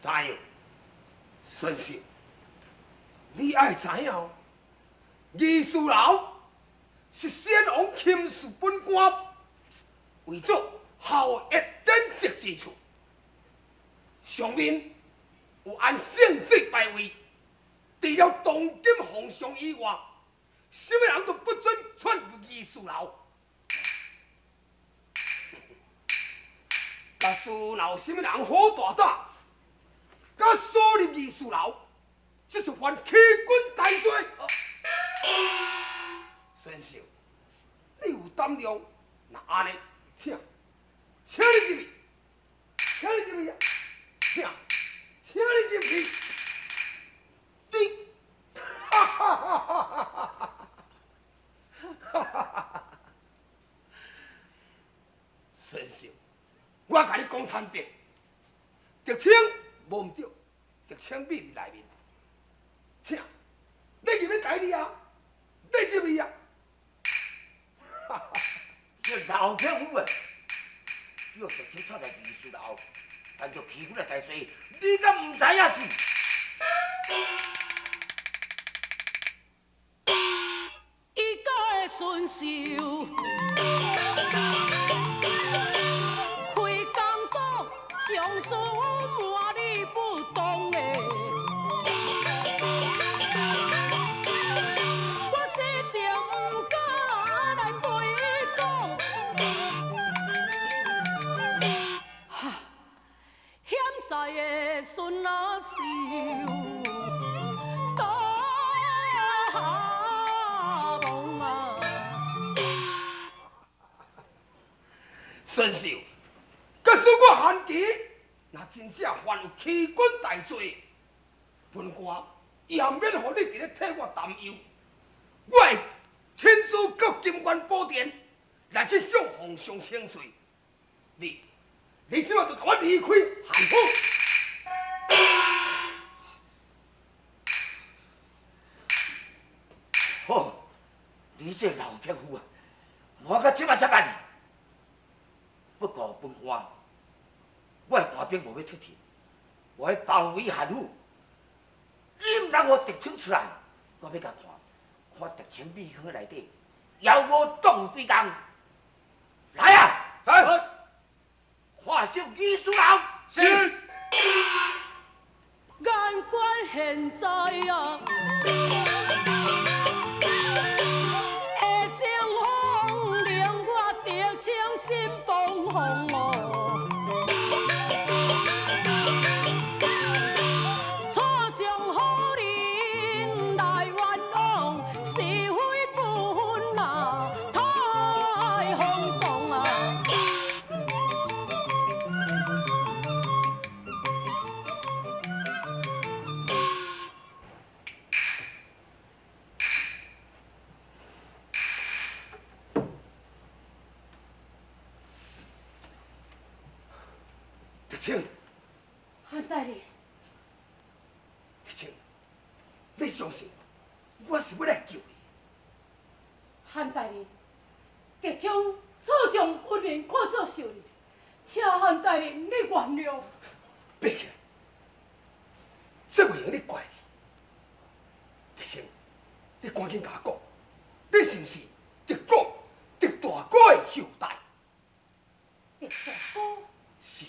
知影，孫秀，你愛知影哦，議事樓是先王親賜本官為做孝掖典籍之處，上面有按聖旨排位，除了當今皇上以外，啥物人都不准竄入議事樓。假使若有啥物人好大膽，敢鎖入議事樓，這是犯欺君大罪。孫秀，你有膽量，若按呢，請，請你入去，請你入去啊！請，請你入去。你，哈哈哈哈哈哈！哈哈哈！孫秀，我共你講坦白，竹青無毋對，竹青秘佇內面，請，你入去解你啊，你入去啊！哈哈！你老匹夫啊！你予竹青插入議事樓，犯著欺君的大罪，你敢毋知影是？伊甲孫秀開工刀，將事瞞你不懂的。我實情毋敢來開講。哈，現在的孫阿秀。孫秀，假使我韓琦若真正犯有欺君大罪，本官也免予你佇咧替我擔憂，我會親自到金鑾寶殿來去向皇上請罪。你，你這擺就共我離開韓府。好，你這老匹夫啊，我到這擺才捌你。不過本官，我的大兵無欲撤退，我欲包圍韓府。你毋通予竹青出來，我欲共看，看竹青秘坑內底，猶無擋幾工。來啊！來，看守議事樓。是。眼觀現在啊，下情風令我竹青心彷徨哦。錯將好人來冤枉，是非不分啊，太放蕩啊。竹青，韓大人，竹青，你相信我是欲來救你。韓大人，竹青錯將軍人看做仇人，請韓大人你原諒。別起來，這袂用你怪你。竹青，你趕緊共我講，你是毋是竹公竹大哥的後代？竹大哥？是。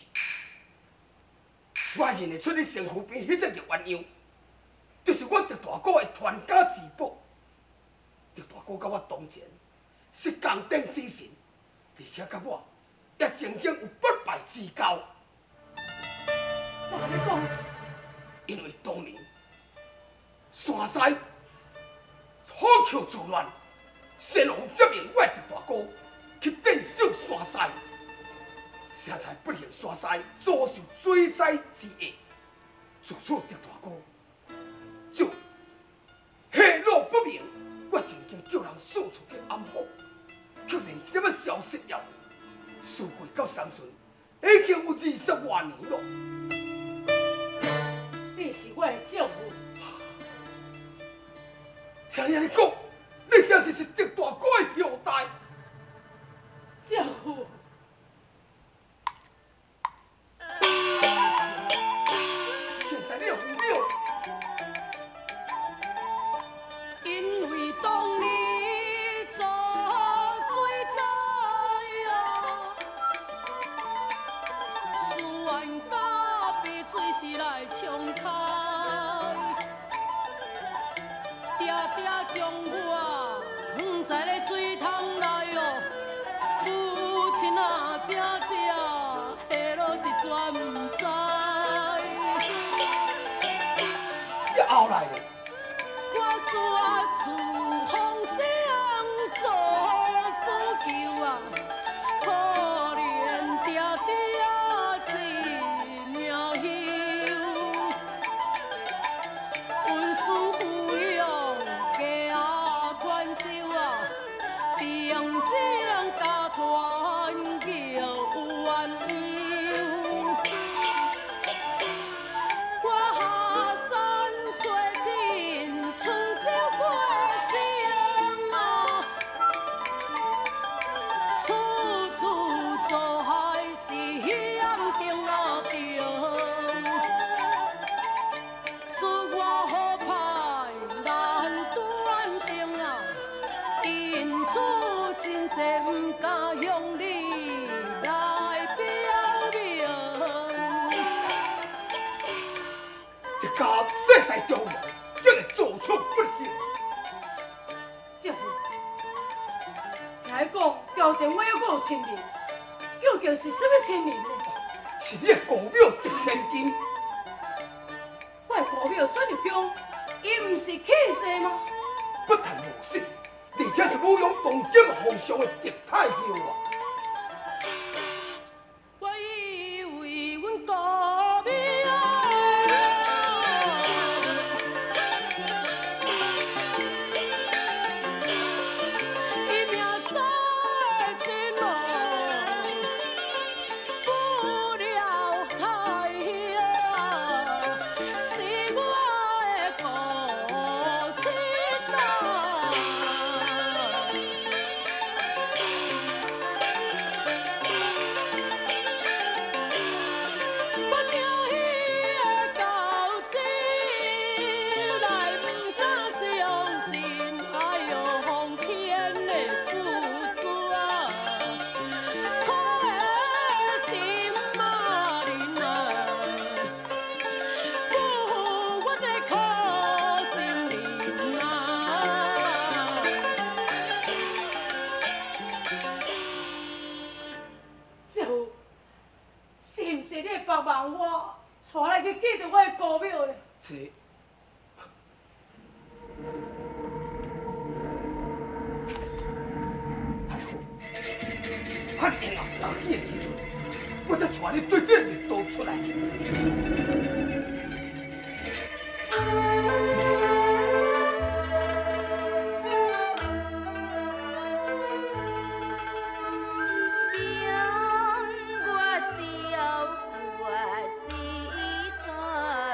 我認得出你身軀邊彼隻玉鴛鴦，就是我竹大哥的傳家之寶。竹大哥佮我當前是共頂之神，而且佮我也曾經有不敗之交。哪你講？因為當年山西楚寇作亂，先王接命我竹大哥去鎮守山西。才才不幸山西遭受水災之厄，自此竹大哥就下落不明。我曾經叫人四處去暗訪，卻連一點仔消息也無。事過到當陣，已經有20外年咯。你是我的丈夫。聽你按呢講，你真是竹大哥的後代。丈夫。來了。我绝处逢生做所求啊，可怜爹爹一命休。恩师抚养家宽袖啊，平静家团叫鸳鸯。我下山找亲，春秋花生啊，处处做害是险境啊中。说我好歹难断定啊，因此心誓不敢向你来表明。这家世代忠良，竟会做出不幸。姐夫，听伊讲，朝廷我犹阁有亲人，究竟是啥物亲人呢？是你的姑母狄千金。我的姑母孙玉强，伊毋是去世吗？不但无死，而且是武勇当今皇上的嫡太后啊！我以为阮姑母伊命早真哦，不了太啊，是我的孤亲啊。我惊彼个狗子来，不敢相信，哎哟，奉天的不准，可的心啊恁啊，不负我这苦心人啊。姐夫，是毋是你会帮忙我，带来去见著我的姑母咧？这按呢好，汉英啊三更的时阵，我才带你对这个密道出来去。明月照，月是绝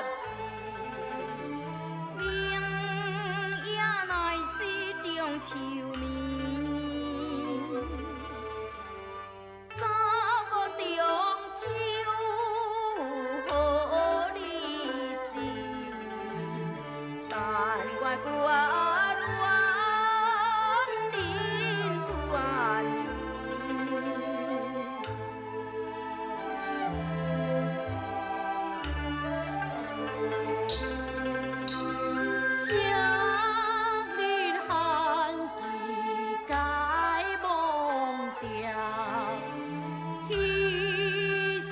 世，明夜乃是中秋暝。走过中秋好日子，但愿官愿人团圆。昔日汉记该忘掉，彼时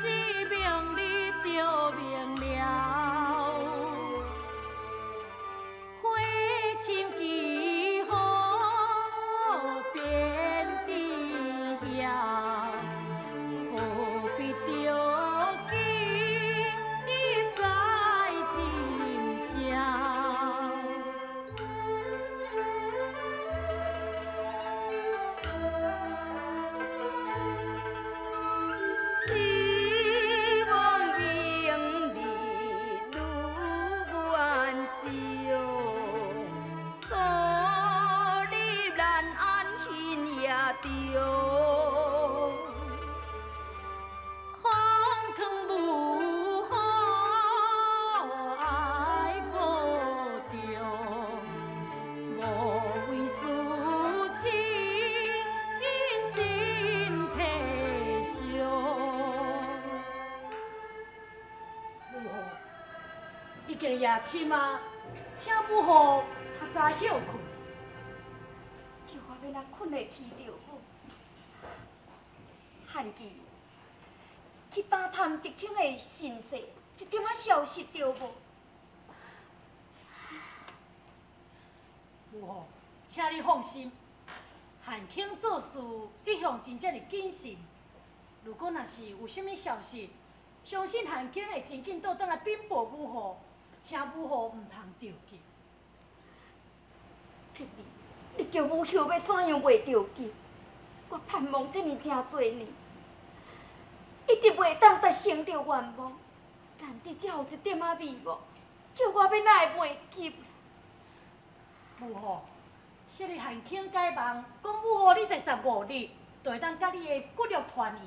明日就明了。花深几何便知晓，何必着急在今宵。只望明日如愿相，早日难安心夜中。空空无好爱保重，无为事情心体伤。母后，已经夜深啊，请母后较早歇睏。叫我欲怎睏会去就好。汉记，去打探狄青的身世，一点仔消息都无。母后，请你放心，汉卿做事一向真正的谨慎。如果若是有啥物消息，相信汉卿会真紧倒转来禀报母后，请母后毋通着急。碧儿，你叫母后欲怎样袂著急？我盼望这尔诚济年，一直袂当达成著愿望，难得才有一点仔美梦，叫我欲哪会袂急？母后，昔日汉卿解梦，讲母后你在15日就会当佮你的骨肉团圆，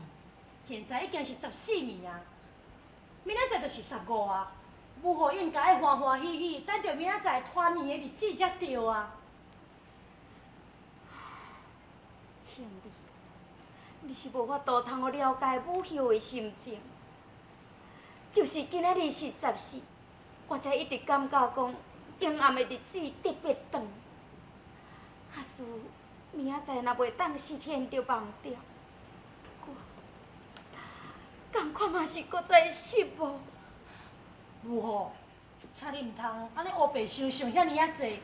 现在已经是14暝啊，明仔载就是15啊，母后应该爱欢欢喜喜，等著明仔载团圆的日子才对啊。千里，你是无法度通予了解母后的心情。就是今仔日是14，我才一直感觉讲阴暗的日子特别长。假使明仔载若袂当实现著梦中，我仝款嘛是阁再失望。母后，请你毋通按呢乌白想想遐尔仔济，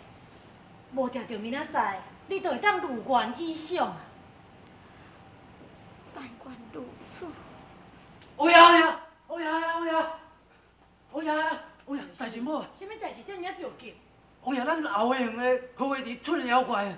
无定著明仔载，你就会当如愿以偿啊！但愿如此。王爷，王爷，王爷，王爷，王爷，王爷，代志无啊？啥物代志遮尔仔著急？王爷，咱后花园的荷花池出现妖怪。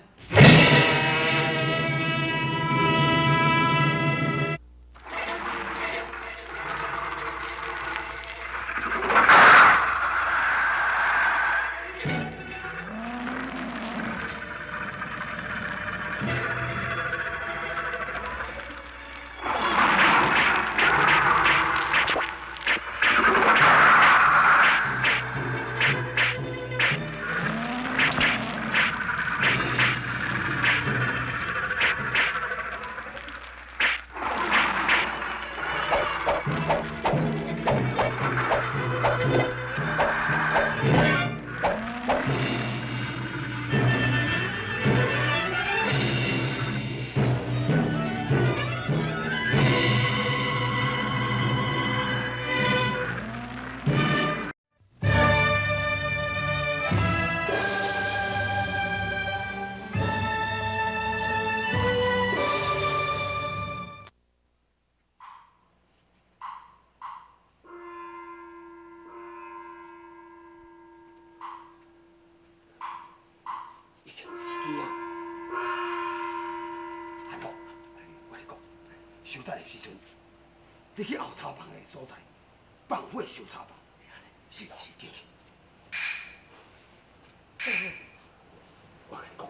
已经自己啊！汉福，我跟你讲，稍等的时阵，你去后茶房的所在放火烧茶房。是是，紧去。我跟你讲，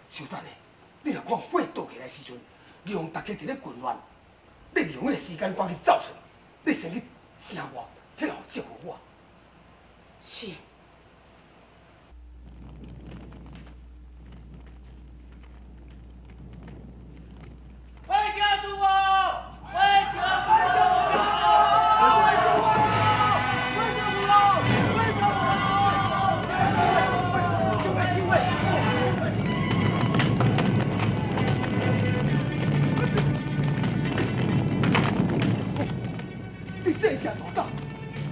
稍等下，你若看火倒起来时阵，利用大家伫咧混乱，你利用彼个时间赶紧走出去，你先去城外，听候祝福我。是。火烧厝哦！火烧厝哦！火烧厝哦！火烧厝哦！救火！救火！你这真大胆，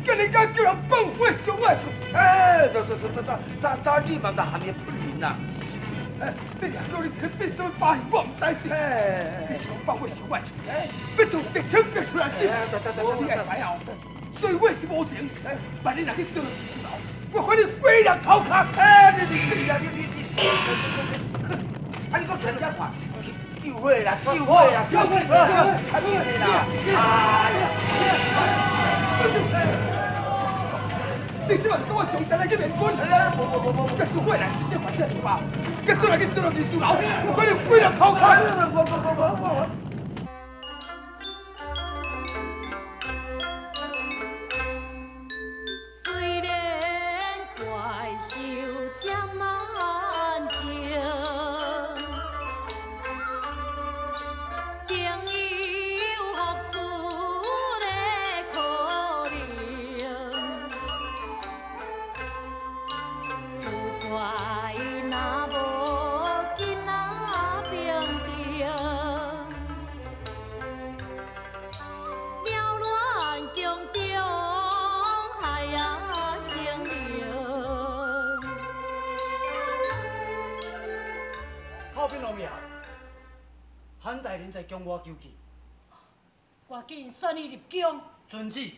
竟然敢叫人放火烧我的厝！哎，打打打打打打，你嘛毋含伊喷人啦！是是，哎，你掠叫你伫咧变啥物把戏，我毋知是。你是讲放火烧我的厝？欲从敌枪逼出来是？你爱知影哦，水火是无情，万一若去烧了艺术楼，我反正毁人头壳！哎，你你你啊你你你，啊你阁徛遮看，救火啦！救火啦！救火！救火啦！哎呀！你这马是叫我上阵来去面军？无无无无，结束火来时这反正厝吧，结束来去烧了艺术楼，我反正毁人头壳！无无无无无。虽然怪兽这难情，定有福处的可能。此怪若无囡仔平定。人在宫外求见。赶紧选伊入宫。遵旨。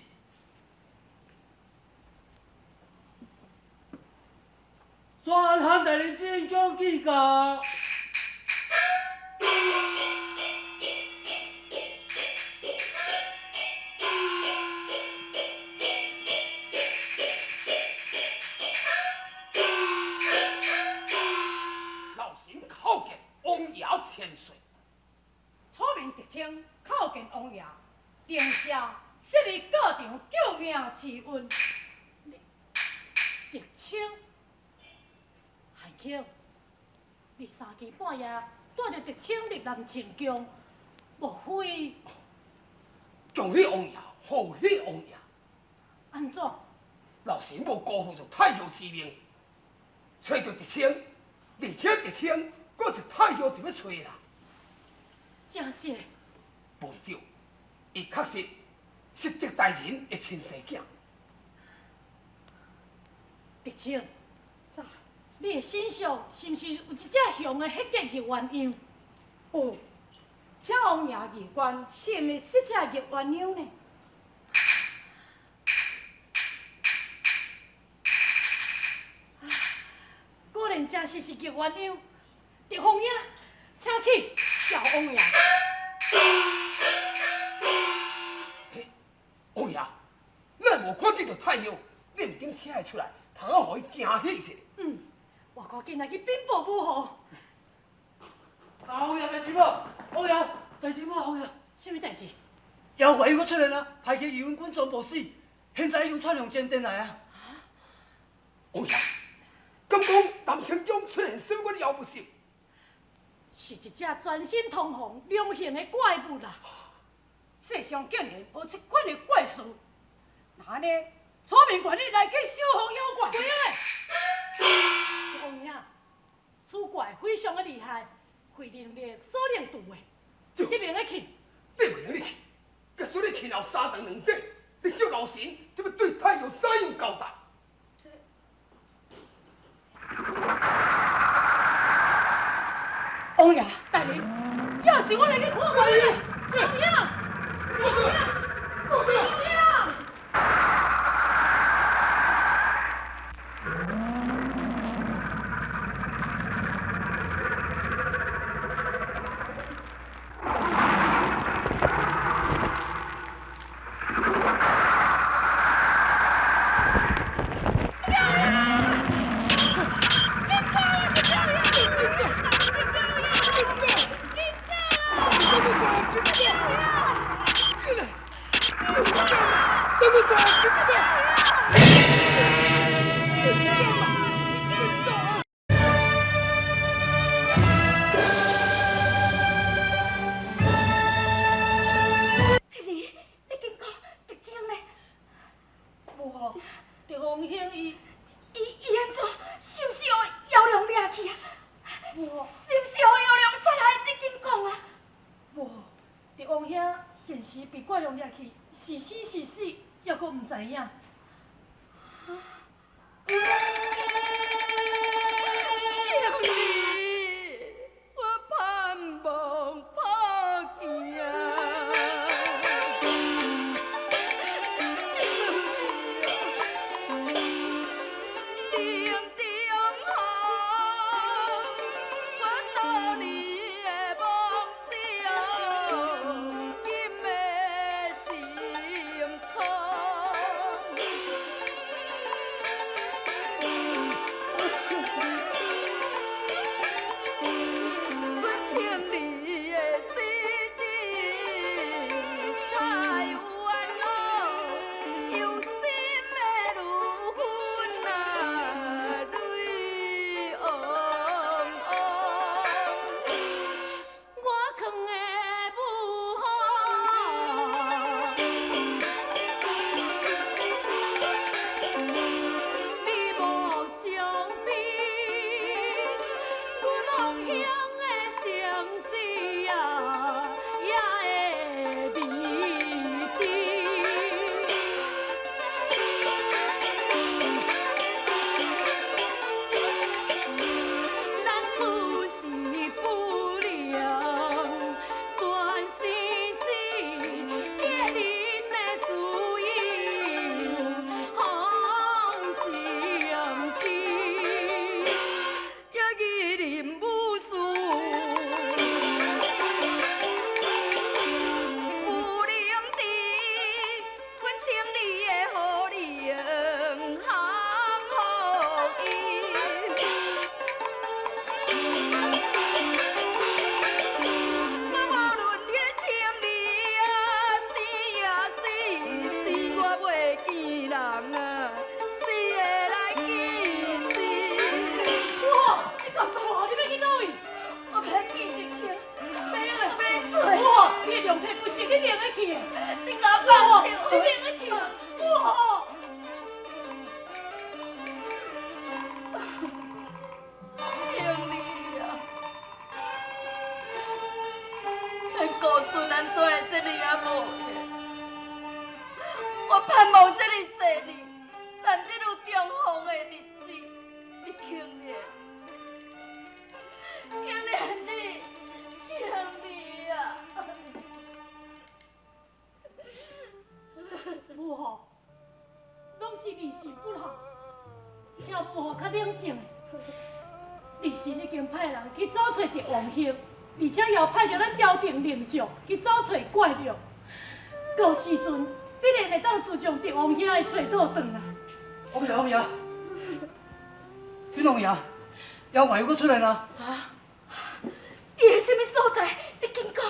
宣韩大人进宫见驾。老臣叩见王爷千岁。楚明德清叩见王爷，殿下昔日教场救命之恩。德清，韩卿，你三更半夜带著德清入南清宫，莫非？恭喜王爷，贺喜王爷！按怎？老臣无辜负著太后之命，揣著德清，而且德清阁是太后伫欲揣啦。真是？无对，伊确实是狄大人的亲生囝。德清，你的身上是毋是有一只熊的血结玉鸳鸯？有，请王爷议官，是毋是这只玉鸳鸯呢？果然真实是玉鸳鸯。狄凤英，请起。谢王爷。欸，王爷，咱无看见著太后，你毋紧请伊出来，通好予伊惊喜一下。嗯，我赶紧来去禀报母后。啊，王爷代志无？王爷代志无？王爷，啥物代志？妖怪又阁出现啊！派去义勇军全部死，现在已经窜向前殿来啊！王爷，敢讲南清宫出现啥物款妖物是？是一只全身通红、龙形的怪物啦！世上竟然有这款的怪事，那按呢，楚明愿意来去收服妖怪。对嘞，王爷，此怪非常的厉害，非人力所能治的。你袂用得去，你袂用得去。假使你去后三长两短，你叫老臣这欲对太后怎样交代？这王爷大人，要是我来去看觅伊。王爷，王爷，王爷。你紧讲，德清呢？无，狄王兄伊伊伊按怎？是毋是予妖龙掠去啊？是毋是予妖龙杀害？你紧讲啊！无，狄王兄现时被怪龙掠去，是生是死，犹阁毋知影。情。的這爾仔無閒，我盼望這爾濟年，難得有重逢的日子，你慶連，慶連你，請你啊！母后，攏是兒媳不好，請母后較冷靜。兒媳已經派人去走揣狄王兄，而且也派著咱朝廷令將去走揣怪龍。到時陣必然會當自從狄王兄的揣倒轉來。王爺，王爺，稟王爺，妖怪又閣出來啦！啊！佇啥物所在？你緊講。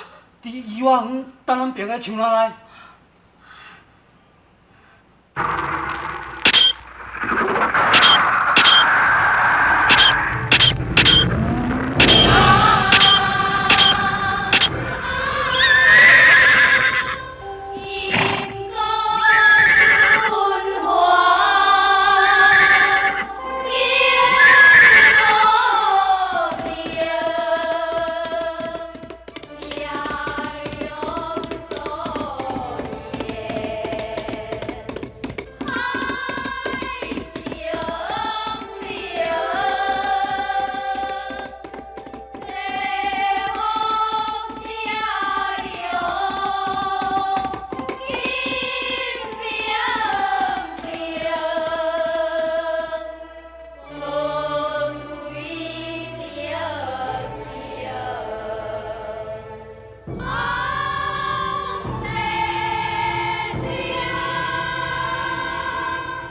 佇頤和園東南邊的樹林內。